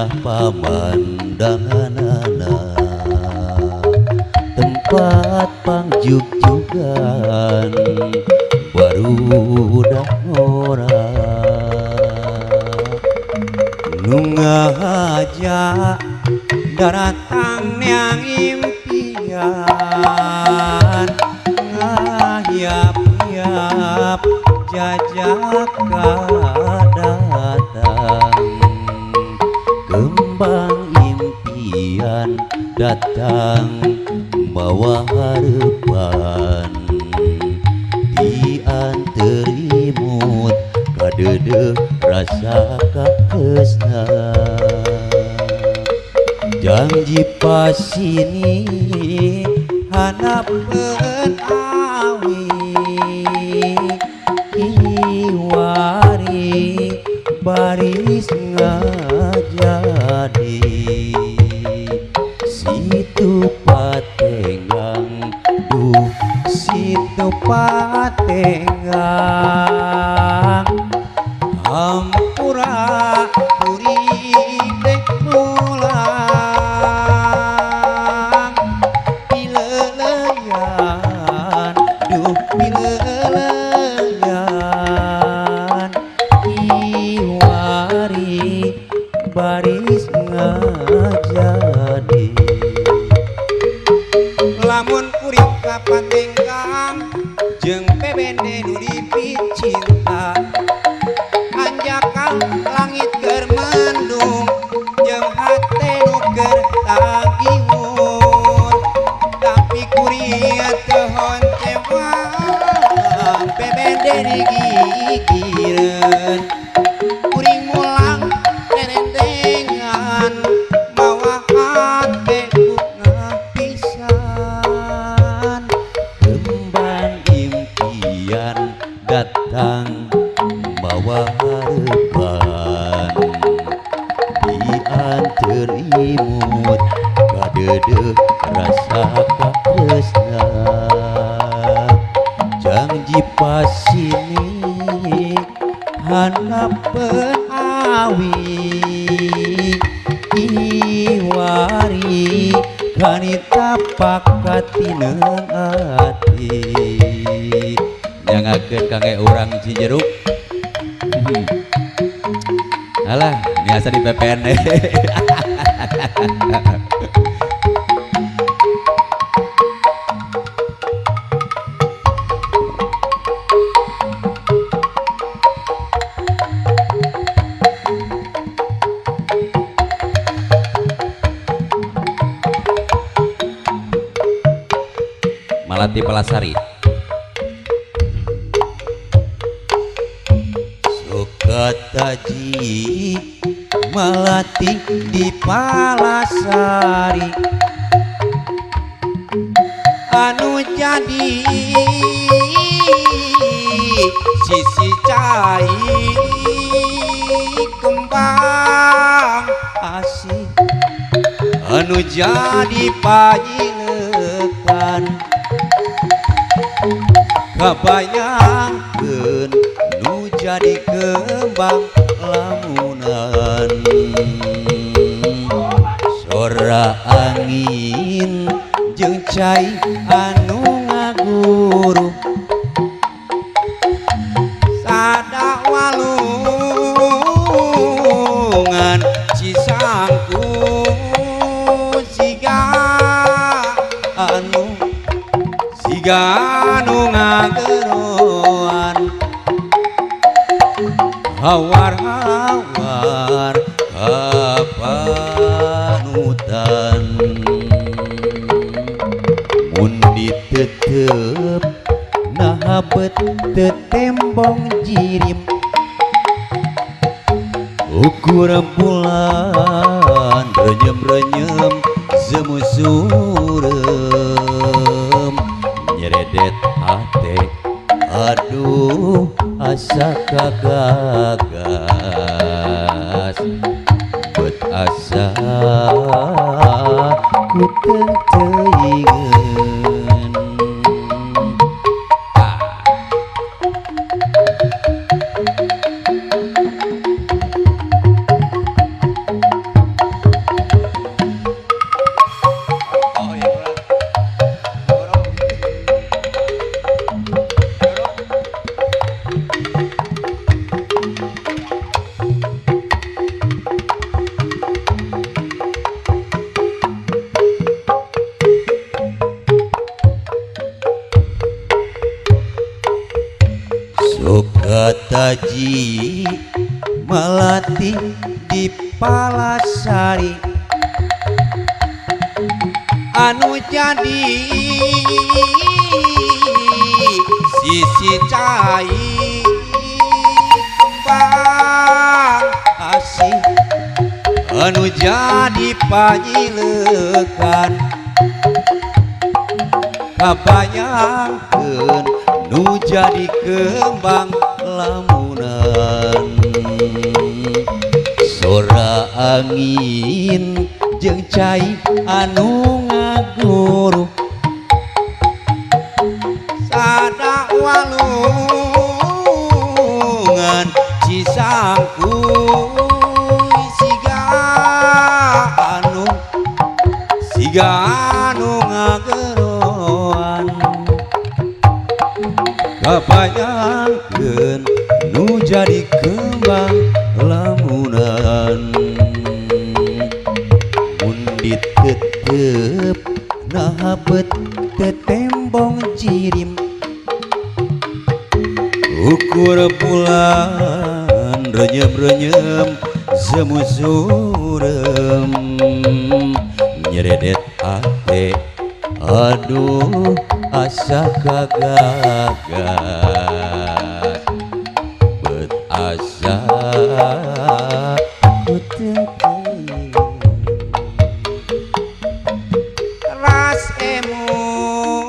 Indah pamandanganana, tempat pangjugjugan barudak ngora. Nu ngahaja daratang neang impian, ngahiap-hiap jajak datang. Kembang impian datang bawa harapan, dianterimut kadeudeuh rasa katresna. Janji pasini hanapeun awi, kiwari baris ngajadi. Situ patenggang, duh situ patenggang, hampura kuring dek mulang pileleyan, duh pileleyan, kiwari baris ngajadi. Lamun kuring ka Patenggang jeung PBD nu dipicinta, hanjakal langit keur mendung jeung hate nu keur tagiwun, tapi kuring teu honcewang PBD digigireun. Kuring mulang nerendengan mawa hate bunga pisan. Kembang impian datang bawa harapan, dianterimut kadeudeuh rasa katresna. Janji pasini hanapeun awi, kiwari kanita pakatineung ati. Nyangakeun kangge urang Cijeruk. Alah, biasa di PPN. Malati Palasari. Sukataji malati di Palasari, anu jadi sisi cai kembang asih, anu jadi pajilekan. Kabayangkeun nu jadi kembang lamunan, sora angin jeung cai anu ngaguru. Sada walungan Cisangku siga anu siga anu ngageroan, hawar-hawar kapanutan. Mun ditetep naha bet tetembong jirim, ukur bulan renyem-renyem semu surem, nyeredet hate aduh asa kagagas, bet asa ku teuingeun. Kataji melati di Palasari anu jadi sisi cai kembang asih anu jadi panyilekan kabayangkeun nu jadi kembang lamunan. Sora angin jeung cai anu ngaguru sada walungan Cisangkuy siga anu siga anu ngageroan kabayangkeun nu jadi kembang lamunan. Mun ditetep naha bet tetembong jirim ukur bulan renyem-renyem semu surem nyeredet ate aduh asa kagagas bet asa ku teu ras emut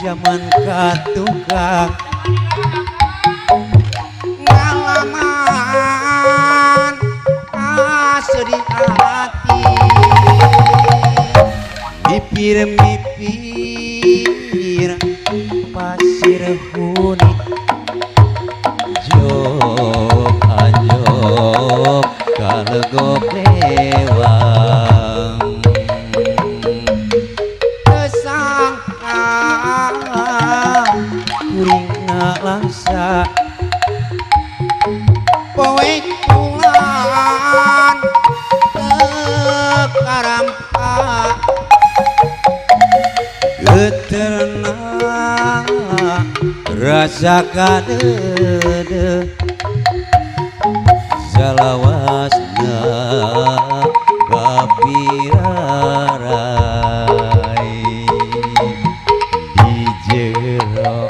zaman katukang ngalaman kasedih hati mipir-mipir pasir huni jog anjog kalegok lewang kesangka kuring ngalangsa poe bulan teu karampa geterna rasa kadeudeung salawasna kapirarai di jero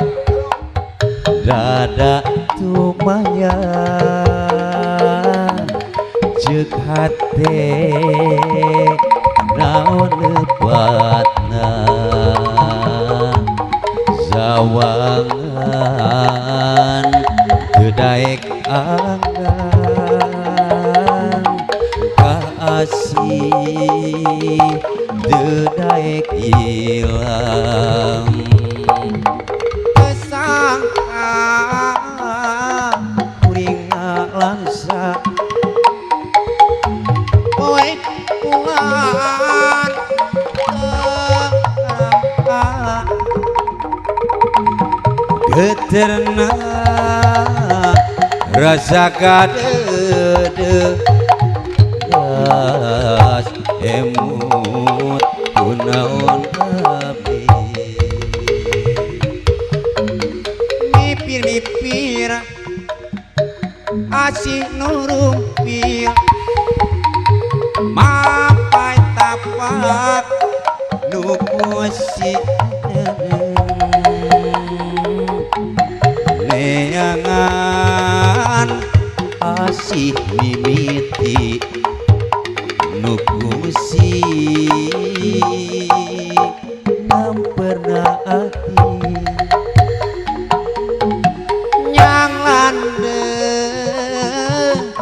dada tumaya ceuk hate naon lepatna sawangan teu daek anggang ka asih teu daek ilang kesangka kuring ngalangsa poe bulan teu karampa geterna rasa kadeudeuh gas emut kunaon abdi mipir-mipir asih nurumpil mapai tapak nu kusi neangan asih mimiti nu kungsi namperna ati nyang landeuh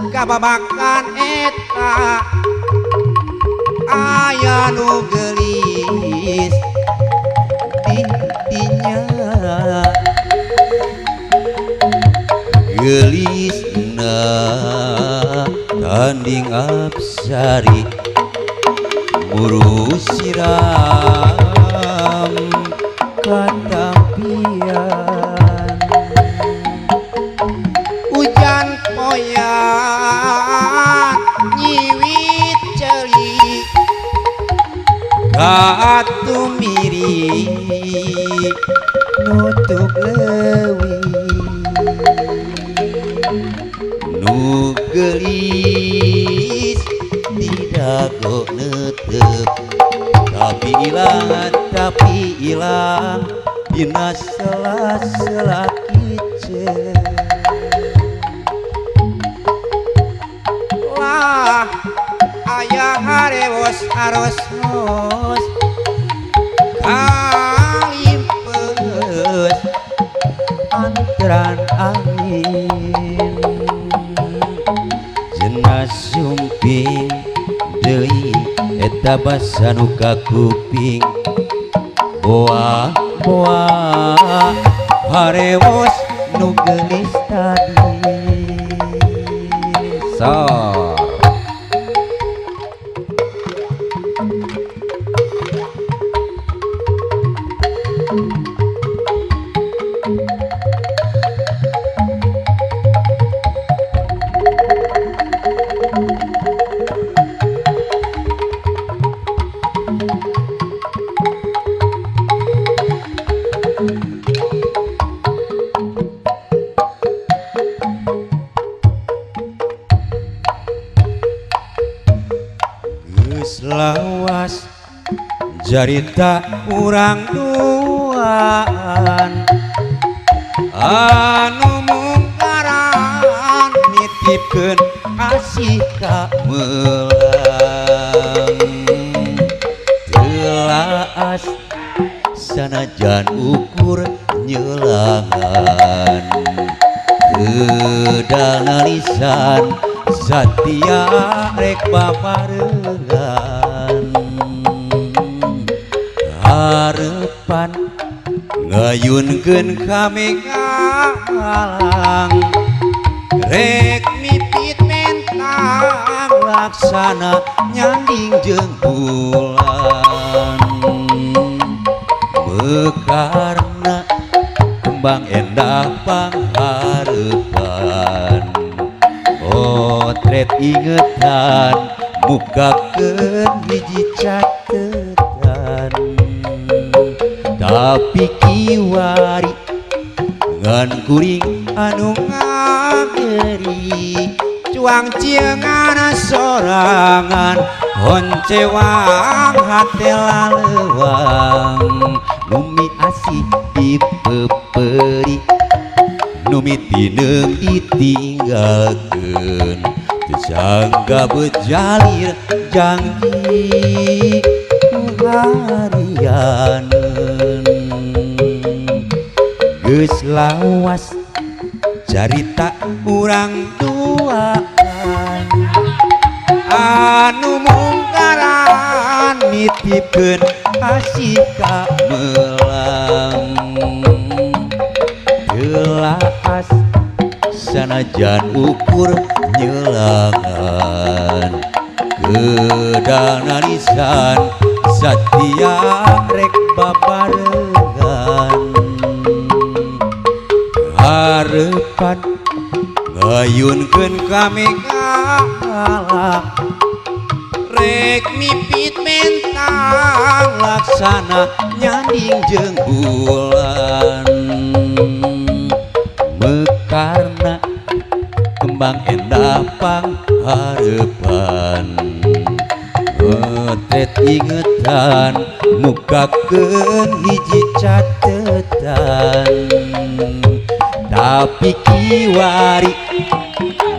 kababakan eta aya nu geulis di dinya geulisna tanding apsari buru siram katampian hujan poyan nyiwit ceuli katumiri nutup leuwih. Nu geulis didago netep tapi ilang dina sela-sela kice. Lah aya harewos aros os kalimpes antran angin jenas sumping deui eta basa nu ka kuping boa boa harewos nu geulis tadi sor. Geus lawas jarita urang duaan anu mungkaran nitipkeun kasih ka meulang teu laas sanajan ukur nyelangan teu lisan satia rek babarengan harepan ngayunkeun kami kalang rek mipit mentang laksana nyanding jeung bulan mekarna kembang endah pangharepan potret ingetan mukakeun hiji catetan tapi kiwari ngan kuring anu ngageri cuang ciengan sorangan honcewang hate lalewang numi asih dipeperi numi tineung ditinggalkeun teu sangga bejalir janji ku harianeun geus lawas carita urang duaan anu mungkaran nitipkeun asih ka meulang teu laas sanajan ukur nyelangan keudana lisan satia rek babarengan harepan ngayunkeun kami kalah rek mipit mentang laksana nyanding jeung bulan mekarna kembang endah pangharepan potret ingetan mukakeun hiji catetan tapi kiwari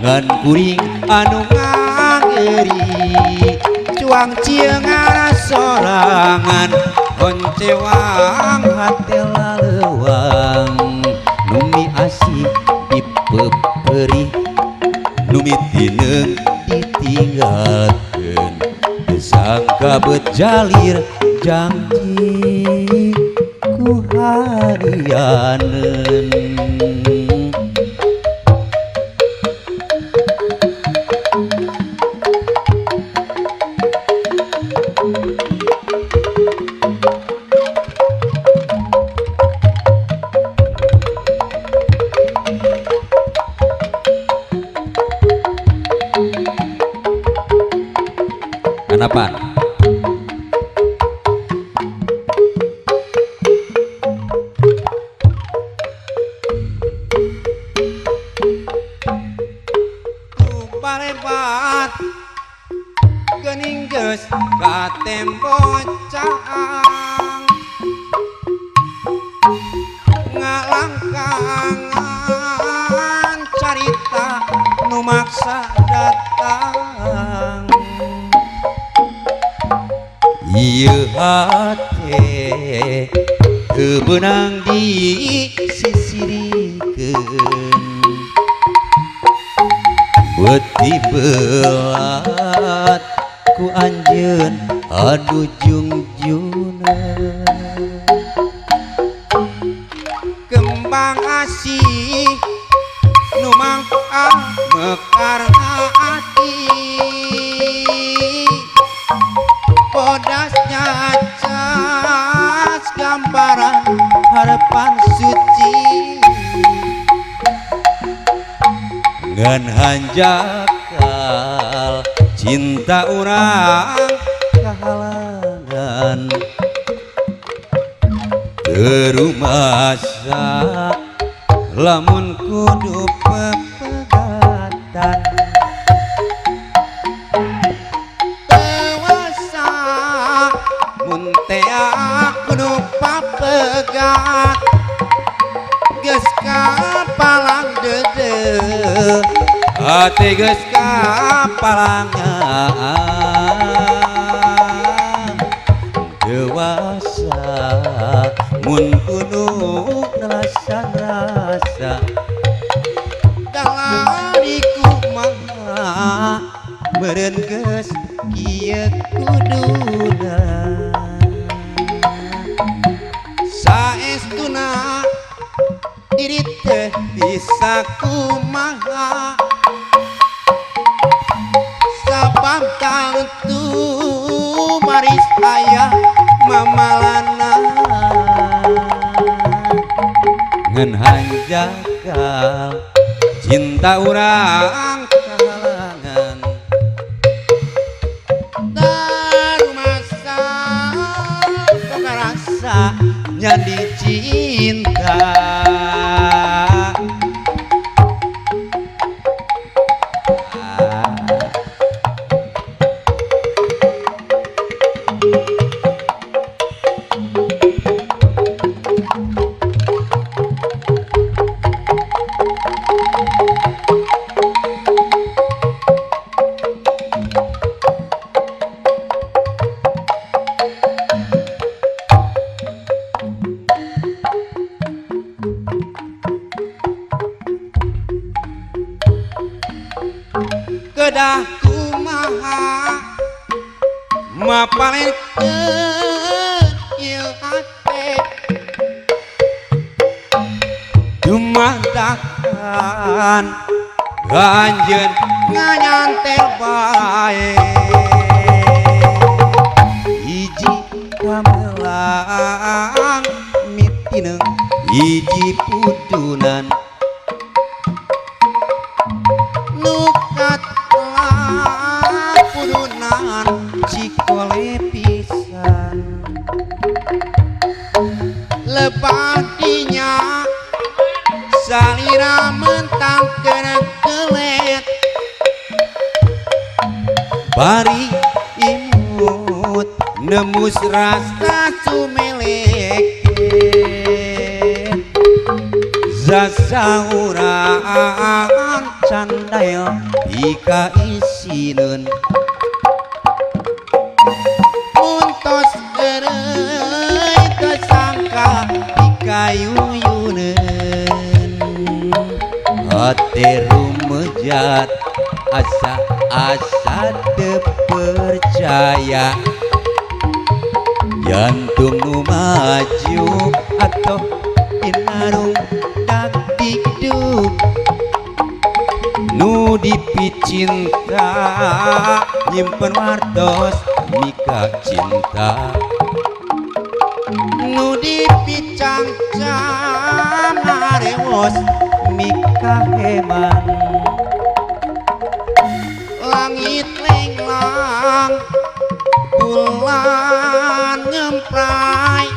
ngan kuring anu ngageri cuang ciengan sorangan honcewang hate lalewang numi asih dipeperi numi tineung ditinggalkeun teu sangka bejalir janji ku harianeun. Kanapan Geus katempo caang ngalangkangan carita nu maksa datang. Ieu hate teu beunang disisirikeun, beuti belat ku anjeun anu jungjungeun. Kembang asih nu mangka mekar hati, bodasnya cas gambaran harapan suci. Ngan hanjakal cinta urang kahalangan, terumasa lamun kudu pepegatan. Tewasa mun tea kudu papegat, geus kapalang deudeuh hate geus kapalangan. Dewasa mun kudu nerasan rasa, dalari kumaha meureun geus kieu kuduna. Saestuna diri teh bisa kumaha, sabab tangtu maris aya mamalana. Ngan hanjakal cinta urang kahalangan, Tarumasa boga rasa nyandi cinta. Kedah kumaha mapalenkeun ieu hate, dumadakan anjeun nganyantel bae. Hiji kamelang mitineung hiji pudunan, Nu katelah pudunan cikole pisan. Lebah dinya salira mentang kena kelet, bari imut nembus rasa sumelek. Zasauraan candael pika isineun, Muntos eureui teu sangka pikayuyuneun. Hate rumejat asa asa teu percaya, jantung nu maju atoh inarung dakdikduk. Nu dipicinta nyimpen wartos mika cinta, nu dipicangcang harewos mika heman. Langit lenglang bulan ngemprai,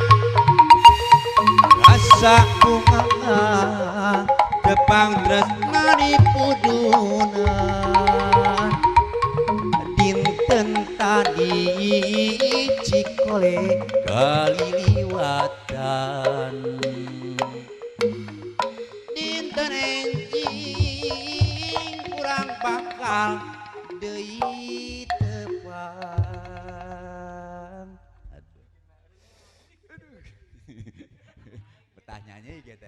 rasa kumaha tepang tresna di pudunan. Dinten tadi soleh kaliliwatan. Dinten enjing kurang bakal deui tepang. Aduh. Betah nyanyi gitu.